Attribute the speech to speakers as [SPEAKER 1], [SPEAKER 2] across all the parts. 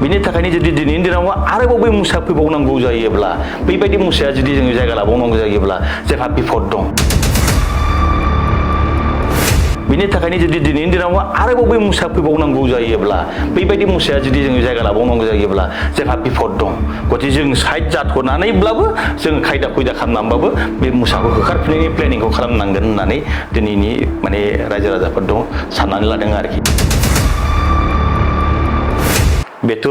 [SPEAKER 1] बिनि थाखायनो जुदि दिनैनि दिनाव आरोबाव बै मुसा फैबावनांगौ जायोब्ला बैबायदि मुसाया जुदि जोङो जायगा लाबावनांगौ जायोब्ला जोंहा बिपद दं। बिनि थाखायनो जुदि दिनैनि दिनाव आरोबाव बै मुसा फैबावनांगौ जायोब्ला बैबायदि मुसाया जुदि जोङो जायगा लाबावनांगौ जायोब्ला जोंहा बिपद दं। गतिके जों साइड जाथ'नानैब्लाबो जों खायदा खुयदा खालामनानैबाबो बे मुसाखौ होखारफिननायनि प्लेनिंखौ खालामनांगोन होननानै दिनैनि रायजो राजाफोर दं साननानै लादों आरोखि। बेथ'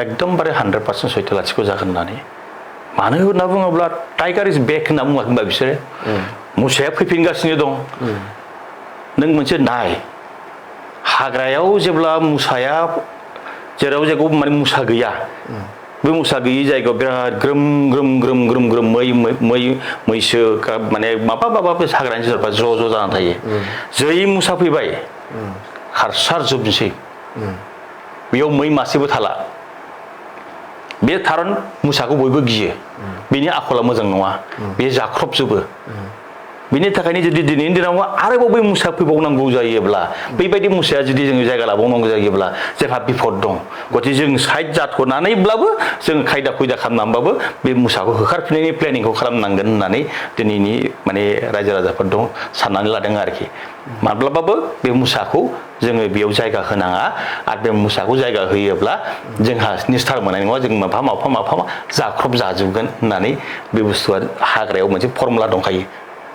[SPEAKER 1] एकदमबारे 100% सैथो लाथिख' जागोन होननानै। मानो होनना बुङोब्ला टाइगार इज बेक होनना बुङाखै होनबा बिसोरो मुसाया फैफिनगासिनो दं। नों मोनसे नाय हाग्रायाव जेब्ला मुसाया जेराव जायगायाव माने मुसा गैया बे मुसा गैयि जायगायाव बिराद ग्रोम ग्रोम ग्रोम ग्रोम ग्रोम मैसो माने माबा हाग्रानि जुनारफ्रा ज' जानानै थायो। जै मुसा फैबाय खारसारजोबनोसै। बेयाव मै मासेबो थाला। बे खारन मुसाखौ बयबो गियो। बेनि आखला मोजां नङा। बे जाख्रबजोबो। बिनि थाखायनो जुदि दिनैनि दिनाव आरोबाव बै मुसा फैबावनांगौ जायोब्ला बैबायदि मुसाया जुदि जोङो जायगा लाबावनांगौ जायोब्ला जोंहा बिपद दं। गतिके जों साइड जाथ'नानैब्लाबो जों खायदा खुयदा खालामनानैबाबो बे मुसाखौ होखारफिननायनि प्लेनिंखौ खालामनांगोन होननानै दिनैनि रायजो राजाफोर दं साननानै लादों आरोखि। माब्लाबाबो बे मुसाखौ जोङो बेयाव जायगा होनाङा आरो बे मुसाखौ जायगा होयोब्ला जोंहा निस्थार मोननाय नङा। जों माफा जाख्रब जाजोबगोन होननानै बे बुस्थुआ हाग्रायाव मोनसे फर्मुला दंखायो।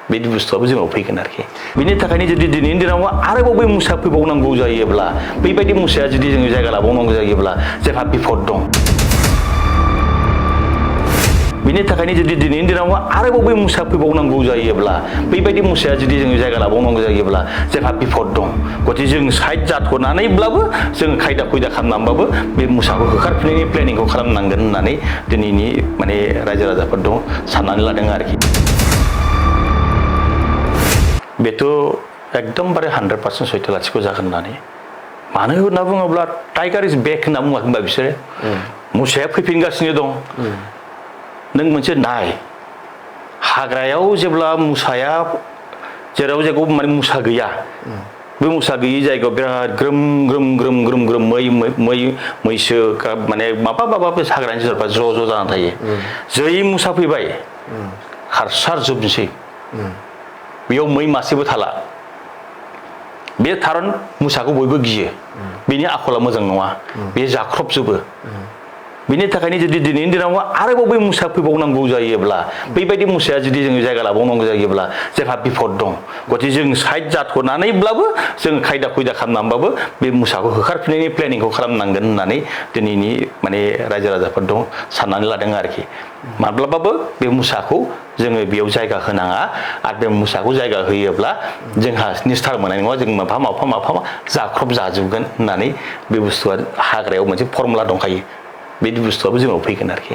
[SPEAKER 1] बे बुस्थुआबो जोंनाव फैगोन आरोखि। बिनि थाखायनो जुदि दिनैनि दिनाव आरोबाव बै मुसा फैबावनांगौ जायोब्ला बैबायदि मुसाया जुदि जोङो जायगा लाबावनांगौ जायोब्ला जोंहा बिपद दं। बिनि थाखायनो जुदि दिनैनि दिनाव आरोबाव बै मुसा फैबावनांगौ जायोब्ला बैबायदि मुसाया जुदि जोङो जायगा लाबावनांगौ जायोब्ला जोंहा बिपद दं। गतिके जों साइड जाथ'नानैब्लाबो जों खायदा खुयदा खालामनानैबाबो बे मुसाखौ होखारफिननायनि प्लेनिंखौ खालामनांगोन होननानै दिनैनि रायजो राजाफोर दं साननानै लादों आरोखि। बेथ' एकदमबारे 100% सैथो लाथिख' जागोन होननानै। मानो होनना बुङोब्ला टाइगार इज बेक होनना बुङाखै होनबा बिसोरो मुसाया फैफिनगासिनो दं। नों मोनसे नाय हाग्रायाव जेब्ला मुसाया जेराव जायगायाव माने मुसा गैया बे मुसा गैयि जायगायाव बिराद ग्रोम ग्रोम ग्रोम ग्रोम ग्रोम मैसो माने माबा हाग्रानि जुनारफ्रा ज' जानानै थायो। जै मुसा फैबाय खारसारजोबनोसै। बेयाव मै मासेबो थाला। बे खारन मुसाखौ बयबो गियो। बेनि आखला मोजां नङा। बे जाख्रबजोबो। बिनि थाखायनो जुदि दिनैनि दिनाव आरोबाव बै मुसा फैबावनांगौ जायोब्ला बैबायदि मुसाया जुदि जोङो जायगा लाबावनांगौ जायोब्ला जोंहा बिपद दं। गतिके जों साइड जाथ'नानैब्लाबो जों खायदा खुयदा खालामनानैबाबो बे मुसाखौ होखारफिननायनि प्लेनिंखौ खालामनांगोन होननानै दिनैनि रायजो राजाफोर दं साननानै लादों आरोखि। माब्लाबाबो बे मुसाखौ जोङो बेयाव जायगा होनाङा आरो बे मुसाखौ जायगा होयोब्ला जोंहा निस्थार मोननाय नङा। जों माफा जाख्रब जाजोबगोन होननानै बे बुस्थुआ हाग्रायाव मोनसे फर्मुला दंखायो। बे बुस्थुआबो जोंनाव फैगोन आरोखि।